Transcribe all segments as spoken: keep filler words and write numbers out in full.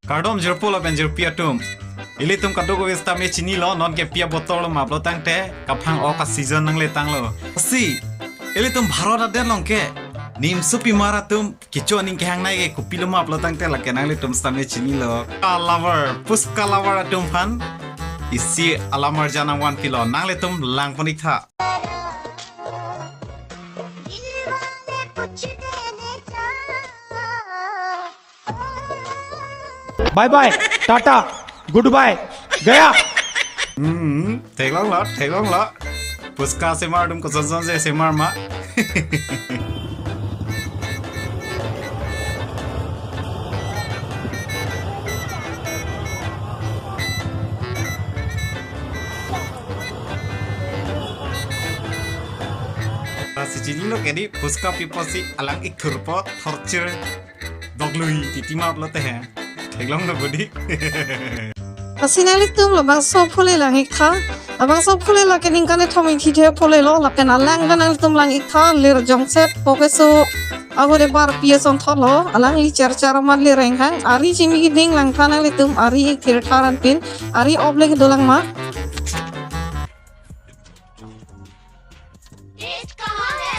Kardom jirpo lapen jirpi atum. Ilitum kadokave sitame chinilo, non ke pi a-botol lo ma pulo tangte kaphang-ok a-season nangletanglo. Si, ilitum Bharat adet along ke nimso pimar atum kecho aning kehangnei ke kopilo ma pulo tangte lake nanglitum sitame chinilo. Ka lover, Puska lover atum aphan isi alam arjan nangvanpilo, nanglitum langpon-iktha. Bye bye, tata, goodbye, gaya. Hmm, theklonglo, theklonglo. Puska semar atum kosonson si semar ma. Lasi chinilo ke di, Puska pi apotsi alang ikhurpo thorchir doglui titi ma pulote he. Theklonglo bodi. Lasi nanglitum labangso phule lang-iktha. Labangso phule lake ningkan kethom ingthithe phulelo, lapen alang ke nanglitum lang-iktha, lir jongset pokeso agode bar pi asonthotlo, alangli cherchar amat lir enghang, ari chimi keding langtha nanglitum, ari thirthar anpin, ari oblek dolang ma. Test कहाँ है?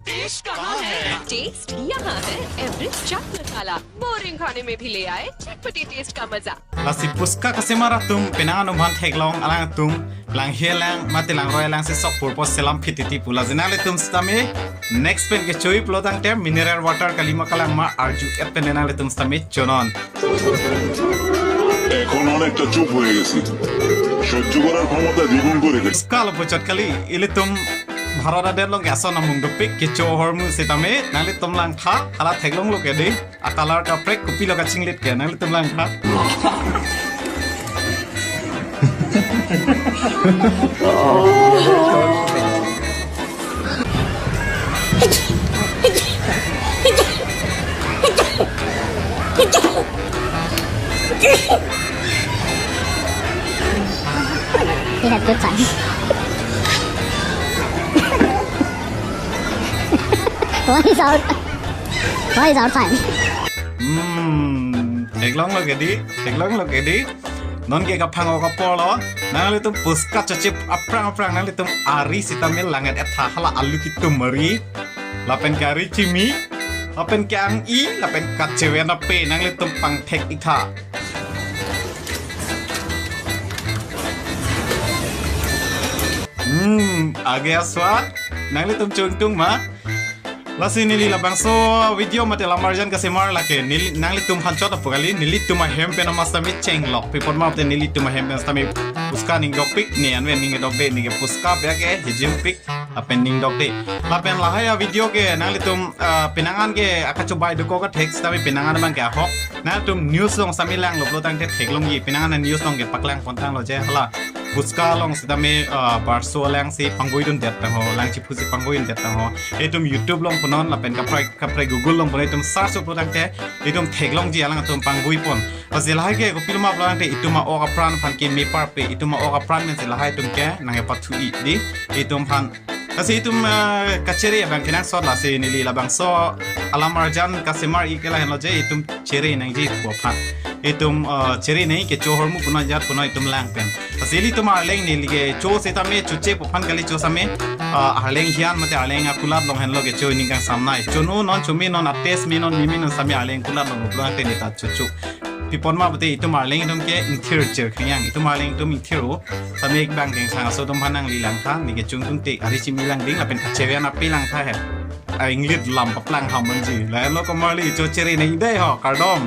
टेस्ट कहाँ है? टेस्ट यहाँ है, एवरेस्ट चाट मसाला। बोरिंग खाने में भी ले आए चटपटी टेस्ट का मजा। Lasi Puska kasemar atum penang anum aphan theklong, alangtum langhe lang mate langroi lang si sok purpo selam phititi pu. Lasi nanglitum sitame next pen kecho-i pulo tangte mineral water kali ma kalang ma arju-et pen nanglitum sitame chonon. এখন অনেকটা চুপ হয়ে গেছি। সহ্য করার ক্ষমতা দ্বিগুণ করে গেছি। Puska lo puchot kali, ilitum Bharat adet along ke ason amung dopik, kecho ahormu sitame nanglitum langtha, hala theklonglo ke di, a-color kaprek kopilo kachinglit ke nanglitum langtha. He has good science. What is our, what is our science? Hmm, theklonglo ke di, theklonglo ke di. Non ke kaphang-ok apor lo. Nanglitum Puska chochip aphrang aphrang nanglitum ari sitame lang-et-etha, hala alu kitum ari, lapen ke ari chimi, lapen ke ang-i, lapen kacheven ape nanglitum pangthek-iktha. Hmm, age aswad, nanglitum chungtung ma? Lasi neli labangso video mate lam arjan kasemar lake neli nanglitum aphan chot apu kali, nelitum ahem pen ama sitame chenglok. Pi apot ma pute nelitum ahem pen sitame Puska ning dokpik, ne anve ning dokde, ne ke Puska bia ke hijim pik, lapen ning dokde. Lapen lahai a-video ke nanglitum, ah, penang an ke akachobai dokok kathek sitame penang an abang ke ahok. Nanglitum news along sitame langlo pulo tangte theklongji, penang an news along ke paklang pontanglo je hala. Puska along sitame, ah, barso alang si panggoidundet tangho, lang chiphu si panggoidundet tangho. Itum YouTube along punon lapen kaprek kaprek Google along punon, itum search pulo tangte itum theklongji, alangtum panggoipon. Lasi lahai ke kopilo ma pulo tangte itum a-ok apran aphan ke meparpe, itum a-ok apran pen si lahai atum ke nangkepathu-i di, itum aphan. Lasi itum, eh, kachere abang kenangsot, lasi neli labangso alam arjan kasemar-i ke lahenlo je, itum chere nangji pu aphan. Itum, eh, chere nangji, kecho ahormu punon, jat punon itum lang pen. Lasi ilitum arleng neli kecho sitame choche pu aphan kali, cho sitame, eh, arleng hian mate arleng akulat along henlo kecho, ningkan samnai. Chono non, chome non, a-test me non, meme non sitame arleng akulat along lo pulo tangte neta chocho. Pi apot ma pute itum arleng atum ke ingthir chir khenyang. Itum arleng atum ingthir-o. Sitame ik bang kengsang aso atum aphan nangli langtha, ne ke chungtung te, ari chimi langding lapen kacheven ape langtha he. A-inglit lam paplang ham manji. Lahelo komarli, cho chere nangji dei ho, kardom.